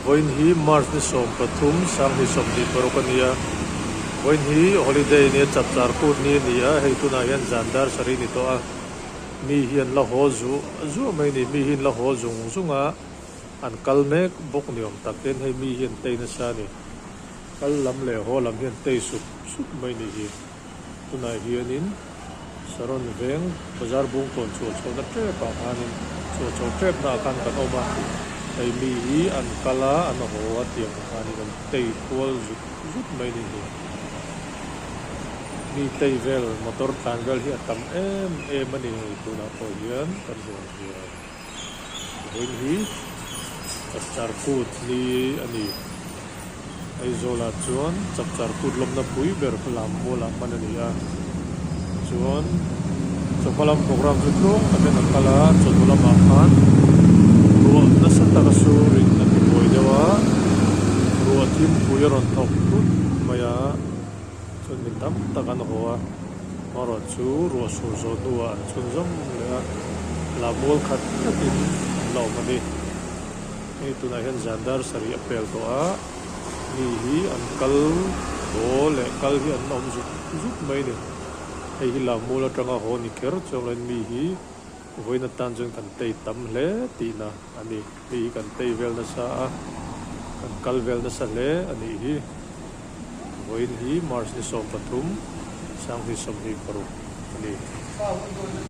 Vawiin hi March ni 13 2026 a ni a, vawiin hi holiday nia chapchar kut ni a ni a, hei tunah hian zan dar sarih ni tawh a, mi hi an la haw zuah zuah mai a ni, mi hi an la haw zung zung a, an kal mek bawk ni awm tak ten hei mi hi an tei nasa a ni, kal lam leh haw lam hi an tei sup sup mai a nih hi. Tunah hianin Saron veng bazar bungkawn chhuah chhohna tep ah khanin chhuah chho tepna ah khan kan awm a, hei mi hi an kal a, an haw a tiang ang khanin an tei kual zut zut mai ni hi. Mi tei vel motor tlan vel hi a tam em em a ni hei tunah pawh hian kan hmu ang hian. Vawiin hi Chapchar Kut ni a ni. Aizawlah chuan Chapchar Kut lawmna pui ber lam mualah hman a ni a. Chuan chawhma lam program chu tluang takin a kal a, chawhnu lamah khan ruah nasa taka surin a ti buai deuh a, ruah thimpui a rawn thawk thut mai a. Chuan mi tam tak an haw a, amaherawh chu ruah sur zawh hnuah an chhun zawm leh a, lah mual khat tlatin an la awm a ni. Hei tunah hian zan dar sarih a pel tawh a, mi hi an kal haw leh kal hi an awm zut zut mai a ni. Hei hi lah mual atanga haw ni kher chuang loin mi hi vawiin atan chuan kan tei tam hle tihna a ni. Mi hi kan tei vel nasa a, kan kal vel nasa hle a nih hi. Vawiin hi March ni 13, 2026 a ni.